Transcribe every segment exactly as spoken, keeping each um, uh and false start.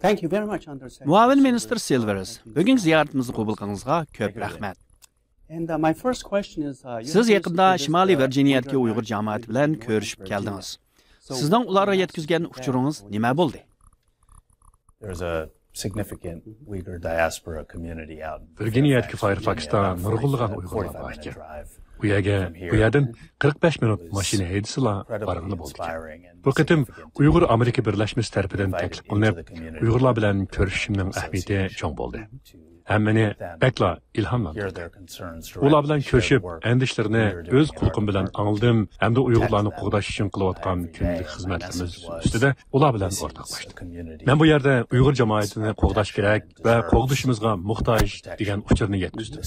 Thank you very much, Undersecretary مۇئاۋىن Silvers. مىنىستىر سىلۋېرس، بۈگۈنكى زىيارىتىمىزنى قوبۇل قىلغىنىڭىزغا كۆپ رەھمەت. And, uh, my first question is, uh, you سىز يېقىندا شىمالىي ۋىرجىنىيەدىكى ئۇيغۇر جامائىتى بىلەن كۆرۈشۈپ كەلدىڭىز. سىزنىڭ ئۇلارغا يەتكۈزگەن ئۇچۇرىڭىز نېمە بولدى؟ There's a significant Uyghur diaspora community out in ۋىرجىنىيەدىكى فايرفاكستا نۇرغۇنلىغان ئۇيغۇرلار بار ئىكەن. بۇ يەرگە، بۇ يەردىن قىرىق بەش مىنۇت ماشىنا ھەيدىسىلا بارغىلى بولىدىكەن. بۇ قېتىم ئۇيغۇر ئامېرىكا بىرلەشمىسى تەرىپىدىن تەكلىپ قىلىنىپ، ئۇيغۇرلار بىلەن كۆرۈشۈشۈمنىڭ ئەھمىيىتى چوڭ بولدى. ھەممىنى بەكلا ئىلھاملاندۇردى. ئۇلار بىلەن كۆرۈشۈپ، ئەندىشىلىرىنى ئۆز قۇلىقىم بىلەن ئاڭلىدىم ھەمدە ئۇيغۇرلارنى قوغداش ئۈچۈن قىلىۋاتقان كۈندىلىك خىزمەتلىرىمىز ئۈستىدە ئۇلار بىلەن ئورتاقلاشتىم. مەن بۇ يەردە ئۇيغۇر جامائىتىنى قوغداش كېرەك ۋە قوغدىشىمىزغا موھتاج دېگەن ئۇچۇرنى يەتكۈزدۈم.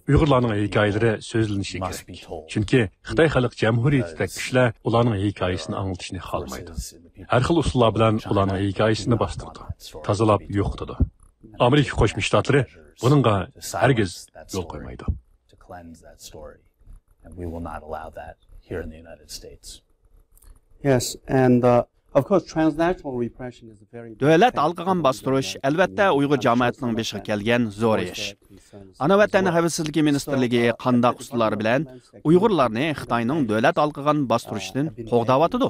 ئۇيغۇرلارنىڭ ھېكايىلىرى سۆزلىنىشى كېرەك. چۈنكى خىتاي خەلق جەمھۇرىيىتىدەك كۈچلەر ئۇلارنىڭ ھېكايىسىنى ئاڭلىتىشنى خالىمايدۇ. ھەر خىل ئۇسۇللار بىلەن ئۇلارنىڭ ھېكايىسىنى باستۇرىدۇ، تازىلاپ يوقىتىدۇ. ئامېرىكا قوشما شتاتلىرى بۇنىڭغا ھەرگىز يول قويمايدۇ. To cleanse that story. And we will not allow that here in the United States. Yes, and, uh, of course, transnational repression is a very دۆلەت ھالقىغان باستۇرۇش، ئەلۋەتتە، ئۇيغۇر جامائىتىنىڭ بېشىغا كەلگەن زور ئىش. ئانا ۋەتەن خەۋپسىزلىكى مىنىستىرلىكى قانداق ئۇسۇللار بىلەن ئۇيغۇرلارنى خىتاينىڭ دۆلەت ھالقىغان باستۇرۇشىدىن قوغداۋاتىدۇ؟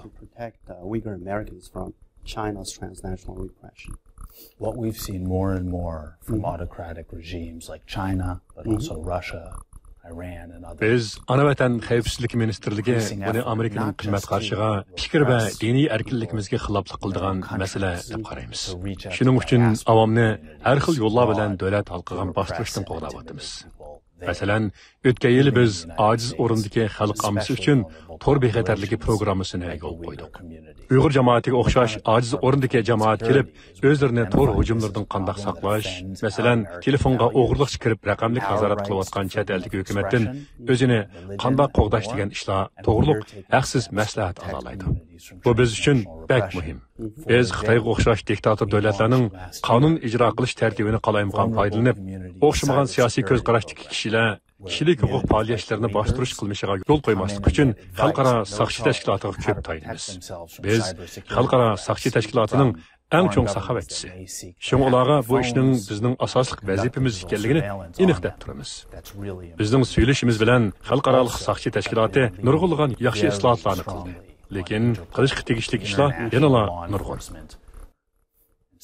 China's transnational repression. What we've seen more and more from autocratic regimes like China, but also Russia, Iran, and others. بىز ئانا ۋەتەن خەۋپسىزلىك مىنىستىرلىكى بۇنى ئامېرىكىنىڭ قىممەت قارىشىغا، پىكىر ۋە دىنىي ئەركىنلىكىمىزگە خىلاپلىق قىلىدىغان مەسىلە دەپ قارايمىز. شۇنىڭ ئۈچۈن ئاۋامنى ھەر خىل يوللار بىلەن دۆلەت ھالقىغان باستۇرۇشتىن قوغداۋاتىمىز. مەسىلەن، ئۆتكەن يىلى بىز ئاجىز ئورۇندىكى خەلق ئاممىسى ئۈچۈن تور بىخەتەرلىكى پروگراممىسىنى يولغا قويدۇق. ئۇيغۇر جامائىتىگە ئوخشاش ئاجىز ئورۇندىكى جامائەت كېلىپ، ئۆزلىرىنى تور ھۇجۇملىرىدىن قانداق ساقلاش، مەسىلەن، تېلېفونغا ئوغرىلىقچە كىرىپ رەقەملىك نازارەت قىلىۋاتقان چەت ئەلدىكى ھۆكۈمەتتىن ئۆزىنى قانداق قوغداش دېگەن ئىشلار توغرۇلۇق ھەقسىز مەسلىھەت ئالالايدۇ. بۇ بىز ئۈچۈن بەك مۇھىم. بىز خىتايغا ئوخشاش دىكتاتور دۆلەتلەرنىڭ قانۇن ئىجرا قىلىش تەرتىپىنى قالايمىقان پايدىلىنىپ، ئوخشىمىغان سىياسىي كۆز قاراشتىكى كىشىلەر كىشىلىك ھوقۇق پائالىيەتچىلىرىنى باستۇرۇش قىلمىشىغا يول قويماسلىق ئۈچۈن خەلقئارا ساقچى تەشكىلاتىغا كۆپ تايىنىمىز. بىز خەلقئارا ساقچى تەشكىلاتىنىڭ ئەڭ چوڭ ساخاۋەتچىسى. شۇڭا ئۇلارغا بۇ ئىشنىڭ بىزنىڭ ئاساسلىق ۋەزىپىمىز ئىكەنلىكىنى ئېنىق دەپ تۇرىمىز. بىزنىڭ سۆيۈلۈشىمىز بىلەن خەلقئارالىق ساقچى تەشكىلاتى نۇرغۇنلىغان ياخشى ئىسلاھاتلارنى قىلدى. لېكىن قىلىشقا تېگىشلىك ئىشلار يەنىلا نۇرغۇن.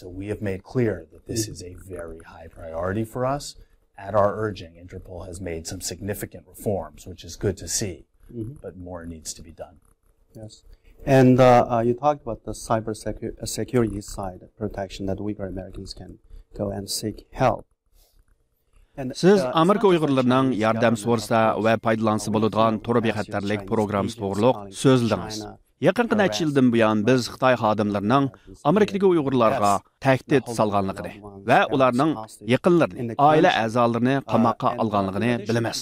So we have made clear that this is a very high priority for us. At our urging, Interpol has made some significant reforms, which is good to see, but more needs to be done. Yes. And, uh, uh, you talked about the cyber secu-, uh, security side of protection that Uyghur Americans can go and seek help. سىز ئامېرىكا ئۇيغۇرلىرىنىڭ ياردەم سورىسا ۋە پايدىلانسا بولىدىغان تور بىخەتەرلىك پروگراممىسى توغرۇلۇق سۆزلىدىڭىز. يېقىنقى نەچچە يىلدىن بۇيان بىز خىتاي خادىملىرىنىڭ ئامېرىكىدىكى ئۇيغۇرلارغا تەھدىت سالغانلىقىنى ۋە ئۇلارنىڭ يېقىنلىرىنى، ئائىلە ئەزالىرىنى قاماققا ئالغانلىقىنى بىلىمىز.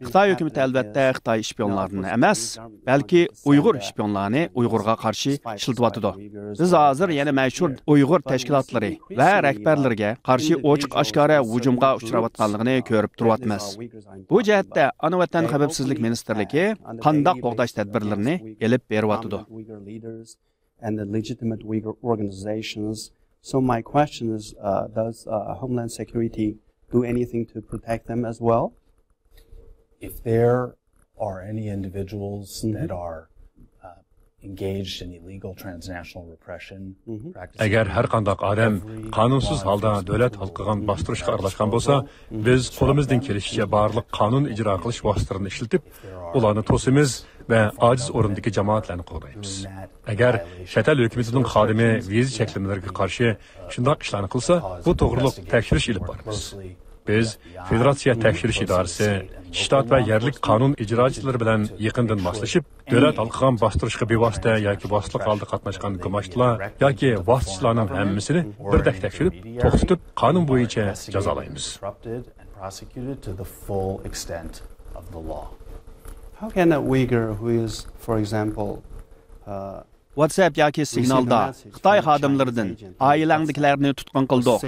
خىتاي ھۆكۈمىتى، ئەلۋەتتە، خىتاي شپىيونلارنى ئەمەس، بەلكى ئۇيغۇر شپىيونلارنى ئۇيغۇرغا قارشى ئىشلىتىۋاتىدۇ. بىز ھازىر يەنە مەشھۇر ئۇيغۇر تەشكىلاتلىرى ۋە رەھبەرلىرىگە قارشى ئوچۇق ئاشكارا ھۇجۇمغا ئۇچراۋاتقانلىقىنى كۆرۈپ تۇرۇۋاتىمىز. بۇ جەھەتتە ئانا ۋەتەن خەۋپسىزلىك مىنىستىرلىكى قانداق قوغداش تەدبىرلىرىنى ئېلىپ بېرىۋاتىدۇ؟ And the legitimate Uyghur organizations. So my question is, uh, does, uh, Homeland Security do anything to protect them as well? If there are any individuals that are, uh, engaged in illegal transnational repression practices, ئەگەر ھەر قانداق ئادەم قانۇنسىز ھالدا دۆلەت ھالقىغان باستۇرۇشقا ئارىلاشقان بولسا، بىز قولىمىزدىن كېلىشىچە بارلىق قانۇن ئىجرا قىلىش ۋاسىتىلىرىنى ئىشلىتىپ، ئۇلارنى توسىمىز ۋە ئاجىز ئورۇندىكى جامائەتلەرنى قوغدايمىز. ئەگەر چەت ئەل ھۆكۈمىتىنىڭ خادىمى ۋىزا چەكلىمىلىرىگە قارشى شۇنداق ئىشلارنى قىلسا، بۇ توغرۇلۇق تەكشۈرۈش ئېلىپ بارىمىز. بىز فېدېراتسىيە تەكشۈرۈش ئىدارىسى، شتات ۋە يەرلىك قانۇن ئىجراچىلىرى بىلەن يېقىندىن ماسلىشىپ، دۆلەت ھالقىغان باستۇرۇشقا بىۋاسىتە ياكى ۋاسىتىلىك ھالدا قاتناشقان گۇمانلار ياكى ۋاسىتىچىلارنىڭ ھەممىسىنى بىردەك تەكشۈرۈپ، توختىتىپ، قانۇن بويىچە جازالايمىز. Prosecuted to the full extent of the law. How can a Uyghur who is, for example, uh, ۋاتسەپ ياكى سىگنالدا خىتاي خادىملىرىدىن «ئائىلەڭدىكىلەرنى تۇتقۇن قىلدۇق،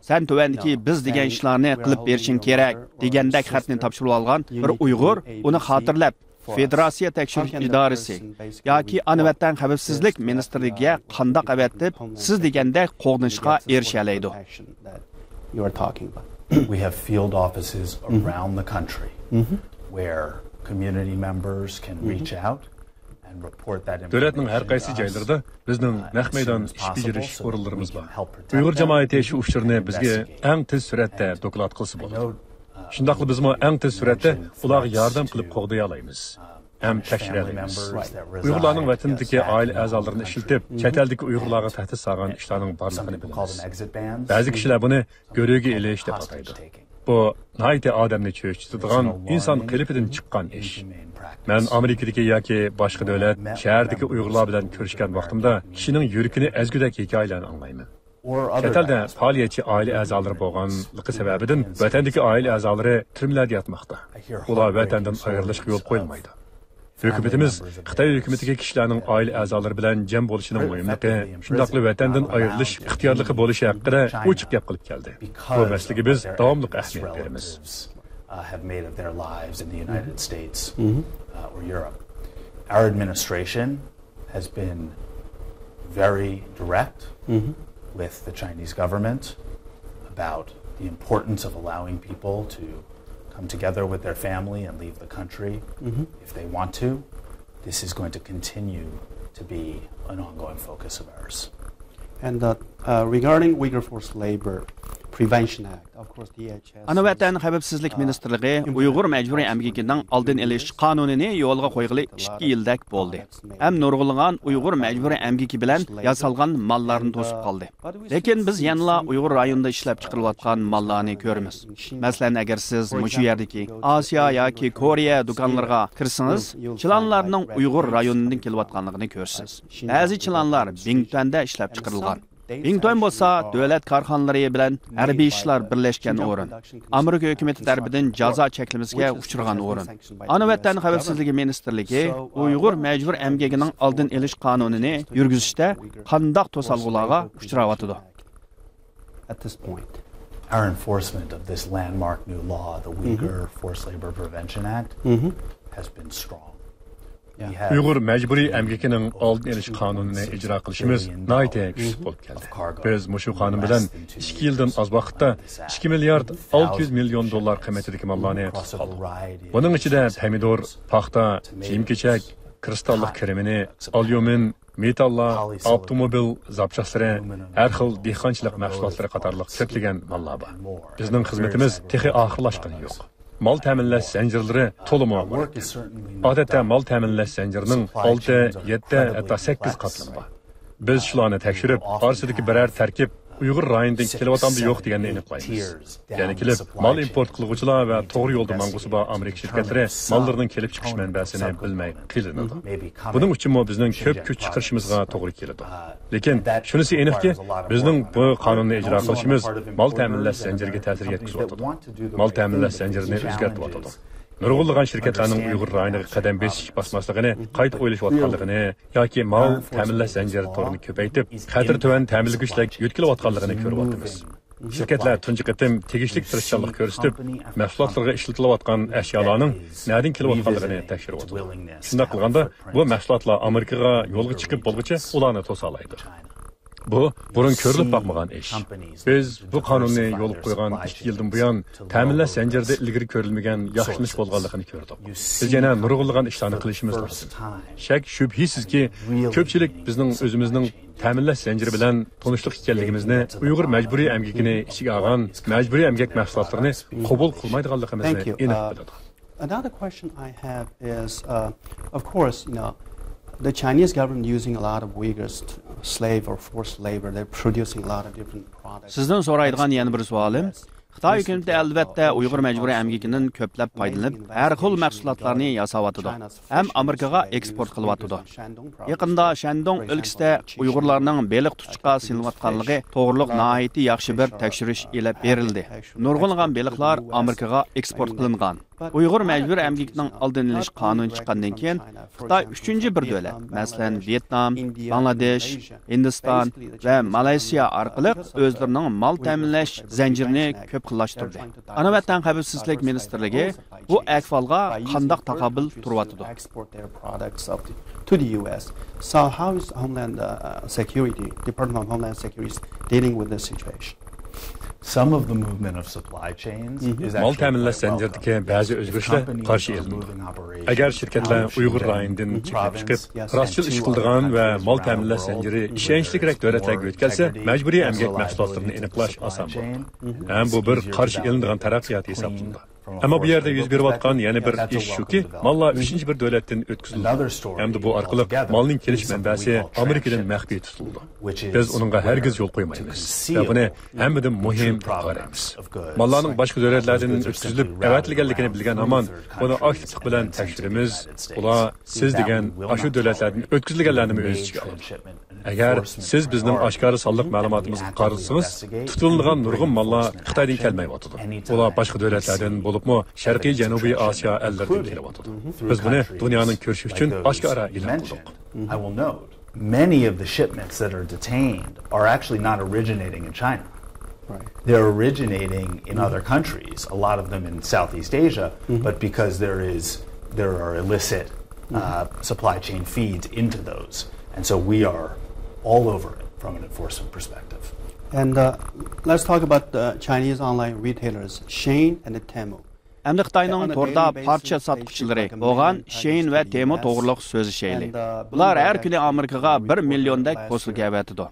سەن تۆۋەندىكى بىز دېگەن ئىشلارنى قىلىپ بېرىشىڭ كېرەك» دېگەندەك خەتنى تاپشۇرۇۋالغان بىر ئۇيغۇر ئۇنى خاتىرىلەپ، فېدېراتسىيە تەكشۈرۈش ئىدارىسى ياكى ئانا ۋەتەن خەۋپسىزلىك مىنىستىرلىكىگە قانداق ئەۋەتىپ، سىز دېگەندەك قوغدىنىشقا ئېرىشەلەيدۇ؟ We have field offices around the country where community members can reach out and report that information to us. دۆلەتنىڭ ھەر قايسى جايلىرىدا بىزنىڭ نەق مەيدان ئىش بېجىرىش ئورۇنلىرىمىز بار. ئۇيغۇر جامائىتى شۇ ئۇچۇرنى بىزگە ئەڭ تېز سۈرئەتتە دوكلات قىلسا بولىدۇ. شۇنداقلا بىزمۇ ئەڭ تېز سۈرئەتتە ئۇلارغا ياردەم قىلىپ قوغدىيالايمىز ھەم تەكشۈرەلەيمىز. ئۇيغۇرلارنىڭ ۋەتىنىدىكى ئائىلە ئەزالىرىنى ئىشلىتىپ، چەت ئەلدىكى ئۇيغۇرلارغا تەھدىت سالغان ئىشلارنىڭ بارلىقىنى بىلىمىز. بەزى كىشىلەر بۇنى گۆرۈگە ئېلىش دەپ ئاتايدۇ. بۇ ناھايىتى ئادەمنى چۆچۈتىدىغان، ئىنسان قېلىپىدىن چىققان ئىش. مەن ئامېرىكىدىكى ياكى باشقا دۆلەت، شەھەردىكى ئۇيغۇرلار بىلەن كۆرۈشكەن ۋاقتىمدا كىشىنىڭ يۈرىكىنى ئەزگۈدەك ھېكايىلەرنى ئاڭلايمەن. چەت ئەلدە پائالىيەتچى ئائىلە ئەزالىرى بولغانلىقى سەۋەبىدىن ۋەتەندىكى ئائىلە ئەزالىرى تۈرمىلەردە ياتماقتا. ئۇلار ۋەتەندىن ئايرىلىشقا يول قويۇلمايدۇ. ھۆكۈمىتىمىز خىتاي ھۆكۈمىتىگە كىشىلەرنىڭ ئائىلە ئەزالىرى بىلەن جەم بولۇشىنىڭ مۇھىملىقى، شۇنداقلا ۋەتەندىن ئايرىلىش ئىختىيارلىقى بولۇشى ھەققىدە ئوچۇق گەپ قىلىپ كەلدى. بۇ مەسىلىگە بىز داۋاملىق ئەھمىيەت بېرىمىز. Uh, have made of their lives in the United States uh, or Europe. Our administration has been very direct with the Chinese government about the importance of allowing people to come together with their family and leave the country if they want to. This is going to continue to be an ongoing focus of ours. And uh, uh, regarding Uyghur Forced Labor Prevention Act, of course, D H S. ئانا ۋەتەن خەۋپسىزلىك مىنىستىرلىقى ئۇيغۇر مەجبۇرىي ئەمگىكىنىڭ ئالدىنى ئېلىش قانۇنىنى يولغا قويغىلى ئىككى يىلدەك بولدى. ھەم نۇرغۇنلىغان ئۇيغۇر مەجبۇرىي ئەمگىكى بىلەن ياسالغان ماللارنى توسۇپ قالدى. لېكىن بىز يەنىلا ئۇيغۇر رايونىدا ئىشلەپ چىقىرىلىۋاتقان ماللارنى كۆرىمىز. مەسىلەن، ئەگەر سىز مۇشۇ يەردىكى ئاسىيا ياكى كورېيە دۇكانلىرىغا كىرسىڭىز، چىلانلارنىڭ ئۇيغۇر رايونىدىن كېلىۋاتقانلىقىنى كۆرىسىز. بەزى چىلانلار بىڭتۈەندە ئىشلەپ چىقىرىلغان. بىڭتۈەن بولسا دۆلەت كارخانىلىرى بىلەن ھەربىي ئىشلار بىرلەشكەن ئورۇن. ئامېرىكا ھۆكۈمىتى تەرىپىدىن جازا چەكلىمىسىگە ئۇچرىغان ئورۇن. ئانا ۋەتەن خەۋپسىزلىكى مىنىستىرلىكى ئۇيغۇر مەجبۇرىي ئەمگىكىنىڭ ئالدىنى ئېلىش قانۇنىنى يۈرگۈزۈشتە قانداق توسالغۇلارغا ئۇچراۋاتىدۇ؟ At this point. Our enforcement of this landmark new law, the Uyghur Forced Labor Prevention Act, has been strong. We have ئۇيغۇر مەجبۇرىي ئەمگىكىنىڭ ئالدىنى ئېلىش قانۇنىنى ئىجرا قىلىشىمىز ناھايىتى كۈچلۈك بولۇپ كەلدى. بىز مۇشۇ قانۇن بىلەن ئىككى يىلدىن ئاز ۋاقىتتا ئىككى مىليارد ئالتە يۈز مىليون دوللار قىممىتىدىكى ماللارنى تۇتۇپ قالدۇق. بۇنىڭ ئىچىدە پەمىدۇر، پاختا، كىيىم-كېچەك، كىرىستاللىق كىرېمىنى، ئاليۇمىن، مېتاللار، ئاپتوموبىل زاپچاسلىرى، ھەر خىل دېھقانچىلىق مەھسۇلاتلىرى قاتارلىق كۆپلىگەن ماللار بار. بىزنىڭ خىزمىتىمىز تېخى ئاخىرلاشقىنى يوق. مال تەمىنلەش زەنجىرلىرى تولىمۇ مۇرەككەپ. ئادەتتە مال تەمىنلەش زەنجىرىنىڭ ئالتە، يەتتە، ھەتتا سەككىز قاتلىمى بار. بىز شۇلارنى تەكشۈرۈپ، ئارىسىدىكى بىرەر تەركىب ئۇيغۇر رايونىدىن كېلىۋاتامدۇ يوق دېگەننى ئېنىقلايمىز. يەنە كېلىپ، مال ئىمپورت قىلغۇچىلار ۋە توغرا يولدا ماڭغۇسى بار ئامېرىكا شىركەتلىرى ماللىرىنىڭ كېلىپ چىقىش مەنبەسىنى بىلمەي قىينىلىدۇ. بۇنىڭ ئۈچۈنمۇ بىزنىڭ كۆپ كۈچ چىقىرىشىمىزغا توغرا كېلىدۇ. لېكىن شۇنىسى ئېنىقكى، بىزنىڭ بۇ قانۇننى ئىجرا قىلىشىمىز مال تەمىنلەش زەنجىرىگە تەسىر يەتكۈزۈۋاتىدۇ. مال تەمىنلەش زەنجىرىنى ئۆزگەرتىۋاتىدۇ. نۇرغۇنلىغان شىركەتلەرنىڭ ئۇيغۇر رايونىغا قەدەم بېسىش باسماسلىقىنى قايتا ئويلىشىۋاتقانلىقىنى ياكى مال تەمىنلەش زەنجىرى تورىنى كۆپەيتىپ، قەدرى تۆۋەن تەمىنلىگۈچىلەر يۆتكىلىۋاتقانلىقىنى كۆرۈۋاتىمىز. شىركەتلەر تۇنجى قېتىم تېگىشلىك تىرىشچانلىق كۆرسىتىپ، مەھسۇلاتلىرىغا ئىشلىتىلىۋاتقان ئەشيالارنىڭ نەدىن كېلىۋاتقانلىقىنى تەكشۈرۈۋاتىدۇ. شۇنداق قىلغاندا، بۇ مەھسۇلاتلار ئامېرىكىغا يولغا چىقىپ بولغۇچە ئۇلارنى توسالايدۇ. بۇ بۇرۇن كۆرۈلۈپ باقمىغان ئىش. بىز بۇ قانۇننى يولغا قويغان ئىككى يىلدىن بۇيان، تەمىنلەش زەنجىرىدە ئىلگىرى كۆرۈلمىگەن ياخشىلىنىش بولغانلىقىنى كۆردۇق. بىز يەنە نۇرغۇنلىغان ئىشلارنى قىلىشىمىز لازىم. شەك شۈبھىسىزكى، كۆپچىلىك بىزنىڭ ئۆزىمىزنىڭ تەمىنلەش زەنجىرى بىلەن تونۇشلۇق ئىكەنلىكىمىزنى، ئۇيغۇر مەجبۇرىي ئەمگىكىنى ئىچىگە ئالغان مەجبۇرىي ئەمگەك مەھسۇلاتلىرىنى قوبۇل قىلمايدىغانلىقىمىزنى ئېنىق بىلىدۇ. Another question I have is, uh, of course, you know, the Chinese government using a lot of Uyghurs, slave or forced labor. They're producing a lot of different products. سىزدىن سورايدىغان يەنە بىر سوئالىم، خىتاي ھۆكۈمىتى ئەلۋەتتە ئۇيغۇر مەجبۇرىي ئەمگىكىدىن كۆپلەپ پايدىلىنىپ، ھەر خىل مەھسۇلاتلارنى ياساۋاتىدۇ ھەم ئامېرىكىغا ئېكسپورت قىلىۋاتىدۇ. يېقىندا شەندۇڭ ئۆلكىسىدە ئۇيغۇرلارنىڭ بېلىق تۇتۇشقا سېلىنىۋاتقانلىقى توغرۇلۇق ناھايىتى ياخشى بىر تەكشۈرۈش ئېلىپ بېرىلدى. نۇرغۇنلىغان بېلىقلار ئامېرىكىغا ئېكسپورت قىلىنغان. ئۇيغۇر مەجبۇرىي ئەمگىكىنىڭ ئالدىنى ئېلىش قانۇنى چىققاندىن كېيىن، خىتاي ئۈچىنچى بىر دۆلەت، مەسىلەن، ۋيېتنام، باڭلادېش، ھىندىستان ۋە مالايسىيا ئارقىلىق ئۆزلىرىنىڭ مال تەمىنلەش زەنجىرىنى كۆپ يېقىنلاشتۇردى. ئانا ۋەتەن خەۋپسىزلىك مىنىستىرلىكى بۇ ئەھۋالغا قانداق تاقابىل تۇرۇۋاتىدۇ؟ مال تەمىنلەش زەنجىرىدىكى بەزى ئۆزگىرىشلەر قارشى ئېلىندى. ئەگەر شىركەتلەر ئۇيغۇر رايونىدىن چېكىنىپ چىقىپ، راستچىل ئىش قىلىدىغان ۋە مال تەمىنلەش زەنجىرى ئىشەنچلىكرەك دۆلەتلەرگە ئۆتكەلسە، مەجبۇرىي ئەمگەك مەھسۇلاتلىرىنى ئېنىقلاش ئاسان بولىدۇ. ھەم بۇ بىر قارشى ئېلىنىدىغان تەرەققىيات ھېسابلىنىدۇ. ئەمما بۇ يەردە يۈز بېرىۋاتقان يەنە بىر ئىش شۇكى، ماللار ئۈچىنچى بىر دۆلەتتىن ئۆتكۈزۈلىدۇ. ھەمدە بۇ ئارقىلىق مالنىڭ كېلىش مەنبەسى ئامېرىكىدىن مەخپىي تۇتۇلىدۇ. بىز ئۇنىڭغا ھەرگىز يول قويمايمىز ۋە بۇنى ھەممىدىن مۇھىم دەپ قارايمىز. ماللارنىڭ باشقا دۆلەتلەردىن ئۆتكۈزۈلۈپ ئەۋەتىلگەنلىكىنى بىلگەن ھامان، بۇنى ئاكتىپلىق بىلەن تەكشۈرىمىز. ئۇلار سىز دېگەن ئاشۇ دۆلەتلەردىن ئۆتكۈزۈلگەنلەرنىمۇ ئۆز ئىچىگە ئالىدۇ. ئەگەر سىز بىزنىڭ ئاشكارا سانلىق مەلۇماتىمىزغا قارىسىڭىز، تۇتۇلۇنغان نۇرغۇن ماللار خىتايدىن كەلمەيۋاتىدۇ. ئۇلار باشقا دۆلەتلەردىن، بولۇپمۇ شەرقىي جەنۇبىي ئاسىيا ئەللىرىدىن كېلىۋاتىدۇ. بىز بۇنى دۇنيانىڭ كۆرۈشى ئۈچۈن ئاشكارا ئېلان قىلدۇق. Many of the shipments that are detained are actually not originating in China. They're originating in other countries, a lot of them in Southeast Asia, but because there is there are illicit uh, supply chain feeds into those. And so we are all over it from an enforcement perspective. And uh, let's talk about the Chinese online retailers, Shein and Temu. ئەمدى خىتاينىڭ توردا پارچە ساتقۇچىلىرى بولغان شېين ۋە تېمو توغرۇلۇق سۆزلىشەيلى. ئۇلار ھەر كۈنى ئامېرىكىغا بىر مىليوندەك پوسۇلكا ئەۋەتىدۇ.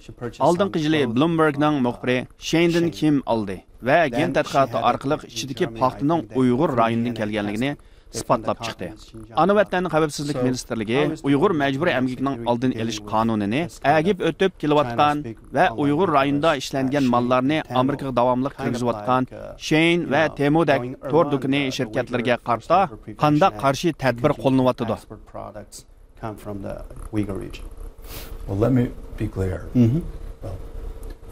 ئالدىنقى يىلى بلومبېرگنىڭ مۇخبىرى شېيندىن كىم ئالدى ۋە گېن تەتقىقاتى ئارقىلىق ئىچىدىكى پاختىنىڭ ئۇيغۇر رايونىدىن كەلگەنلىكىنى ئىسپاتلاپ چىقتى. ئانا ۋەتەن خەۋپسىزلىك مىنىستىرلىكى ئۇيغۇر مەجبۇرىي ئەمگىكىنىڭ ئالدىنى ئېلىش قانۇنىنى ئەگىپ ئۆتۈپ كېلىۋاتقان ۋە ئۇيغۇر رايونىدا ئىشلەنگەن ماللارنى ئامېرىكىغا داۋاملىق كىرگۈزۈۋاتقان شېين ۋە تېمودەك تور دۇكىنى شىركەتلىرىگە قارىتا قانداق قارشى تەدبىر قوللىنىۋاتىدۇ؟ Come from the Uyghur region. Well, let me be clear. Well,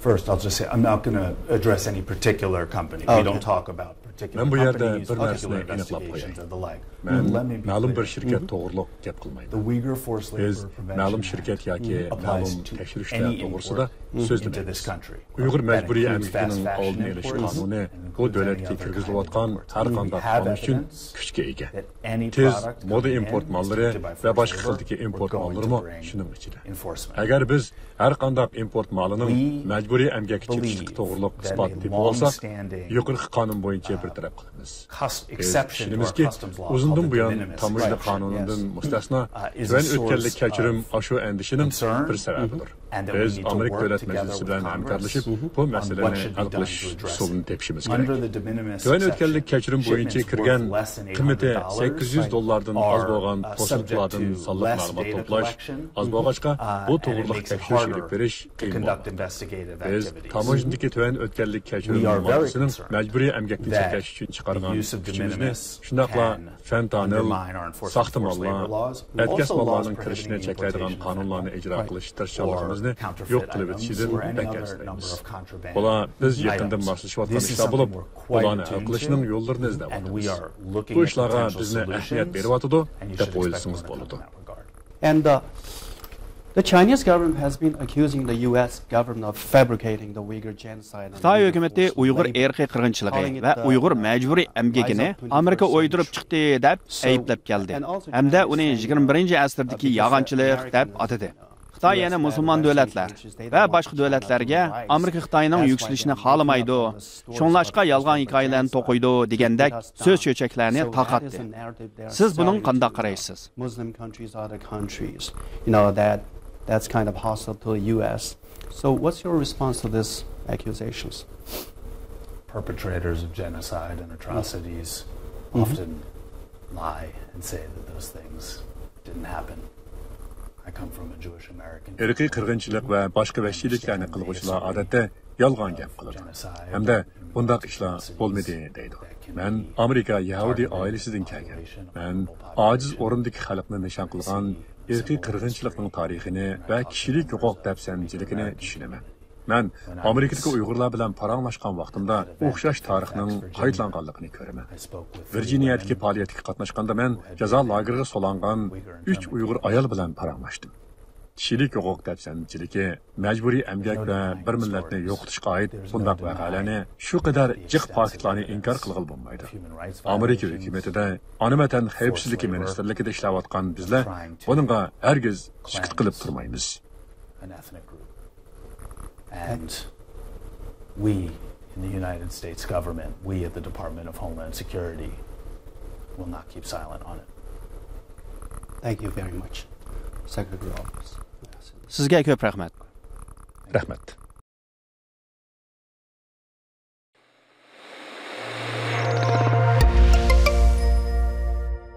first, I'll just say I'm not going to address any particular company. We don't talk about particular companies, particular investigations, or the like. مەن مەلۇم بىر شىركەت توغرۇلۇق گەپ قىلمايمەن. بىز مەلۇم شىركەت ياكى مەلۇم تەكشۈرۈشلەر توغرىسىدا سۆزلىمەيمىز. ئۇيغۇر مەجبۇرىي ئەمگىكىنىڭ ئالدىنى ئېلىش قانۇنى بۇ دۆلەتكە كىرگۈزۈلۈۋاتقان ھەر قانداق مال ئۈچۈن كۈچكە ئىگە. تېز مودا ئىمپورت ماللىرى ۋە باشقا خىلدىكى ئىمپورت ماللىرىمۇ شۇنىڭ ئىچىدە. ئەگەر بىز ھەر قانداق ئىمپورت مالىنىڭ مەجبۇرىي ئەمگەككە چېتىشلىقى توغرۇلۇق ئىسپاتنى تېپىۋالساق، يۇقىرىقى قانۇن بويىچە بىر تەرەپ قىلىمىز. بىز ئىشىنىمىزكى، ئۇزۇندىن بۇيان تاموژنا قانۇنىدىن مۇستەسنا تۆۋەن ئۆتكەللىك كەچۈرۈم ئاشۇ ئەندىشىنىڭ بىر سەۋەبىدۇر. بىز ئامېرىكا دۆلەت مەجلىسى بىلەن ھەمكارلىشىپ، بۇ مەسىلىنى ھەل قىلىش ئۇسۇلىنى تېپىشىمىز كېرەك. تۆۋەن ئۆتكەللىك كەچۈرۈم بويىچە كىرگەن قىممىتى سەككىز يۈز دوللاردىن ئاز بولغان پوسۇلكىلاردىن سانلىق مەلۇمات توپلاش ئاز بولغاچقا، بۇ توغرۇلۇق تەكشۈرۈش ئېلىپ بېرىش قىيىن بولىدۇ. بىز تاموژنىدىكى تۆۋەن ئۆتكەللىك كەچۈرۈم ماددىسىنىڭ مەجبۇرىي ئەمگەكنى چەكلەش ئۈچۈن چىقارغان كۈچىمىزنى، شۇنداقلا فېنتانىل، ساختا ماللار، ئەتكەس ماللارنىڭ كىرىشىنى چەكلەيدىغان قانۇنلارنى ئىجرا قىلىش تىرىشچانلىقىمىزنى يوق قىلىۋېتىشىدىن بەك ئەنسىرەيمىز. بۇلار بىز يېقىندىن ماسلىشىۋاتقان ئىشلار بولۇپ، بۇلارنى ھەل قىلىشنىڭ يوللىرىنى ئىزدەۋاتىمىز. بۇ ئىشلارغا بىزنى ئەھمىيەت بېرىۋاتىدۇ، دەپ ئويلىسىڭىز بولىدۇ. And uh, the Chinese government has been accusing the U S government of fabricating the Uyghur genocide. خىتاي ھۆكۈمىتى ئۇيغۇر ئىرقىي قىرغىنچىلىقى ۋە ئۇيغۇر مەجبۇرىي ئەمگىكىنى ئامېرىكا ئويدۇرۇپ چىقتى دەپ ئەيىبلەپ كەلدى ھەمدە ئۇنى يىگىرمە بىرىنچى ئەسىردىكى يالغانچىلىق دەپ ئاتىدى. خىتاي يەنە مۇسۇلمان دۆلەتلەر ۋە باشقا دۆلەتلەرگە ئامېرىكا خىتاينىڭ يۈكسىلىشىنى خالىمايدۇ، شۇڭلاشقا يالغان ھېكايىلەرنى توقۇيدۇ دېگەندەك سۆز چۆچەكلەرنى تارقاتتى. سىز بۇنىڭغا قانداق قارايسىز؟ Muslim countries, other countries, you know, that that's kind of hostile to the U S. So what's your response to these accusations? Perpetrators of genocide and atrocities often lie and say that those things didn't happen. I come from a Jewish American. ئىرقىي قىرغىنچىلىق ۋە باشقا ۋەھشىيلىكلەرنى قىلغۇچىلار ئادەتتە يالغان گەپ قىلىدۇ ھەمدە بۇنداق ئىشلار بولمىدى دەيدۇ. مەن ئامېرىكا يەھۇدىي ئائىلىسىدىن كەلگەن. مەن ئاجىز ئورۇندىكى خەلقنى نىشان قىلغان ئىرقىي قىرغىنچىلىقنىڭ تارىخىنى ۋە كىشىلىك ھوقۇق دەپسەندىچىلىكىنى چۈشىنىمەن. مەن ئامېرىكىدىكى ئۇيغۇرلار بىلەن پاراڭلاشقان ۋاقتىمدا ئوخشاش تارىخنىڭ قايتىلانغانلىقىنى كۆرىمەن. ۋىرجىنىيەدىكى پائالىيەتكە قاتناشقاندا مەن جازا لاگېرىغا سولانغان ئۈچ ئۇيغۇر ئايال بىلەن پاراڭلاشتىم. كىشىلىك ھوقۇق دەپسەندىچىلىكى، مەجبۇرىي ئەمگەك ۋە بىر مىللەتنى يوقىتىشقا ئائىت بۇنداق ۋەقەلەرنى شۇ قەدەر جىق پاكىتلارنى ئىنكار قىلغىلى بولمايدۇ. ئامېرىكا ھۆكۈمىتىدە ئانا ۋەتەن خەۋپسىزلىكى مىنىستىرلىكىدە ئىشلەۋاتقان بىزلەر بۇنىڭغا ھەرگىز سۈكۈت قىلىپ تۇرمايمىز. An ethnic group. And we in the United States government, we at the Department of Homeland Security, will not keep silent on it. Thank you very much, Secretary of Office. سىزگە كۆپ رەھمەت. رەھمەت.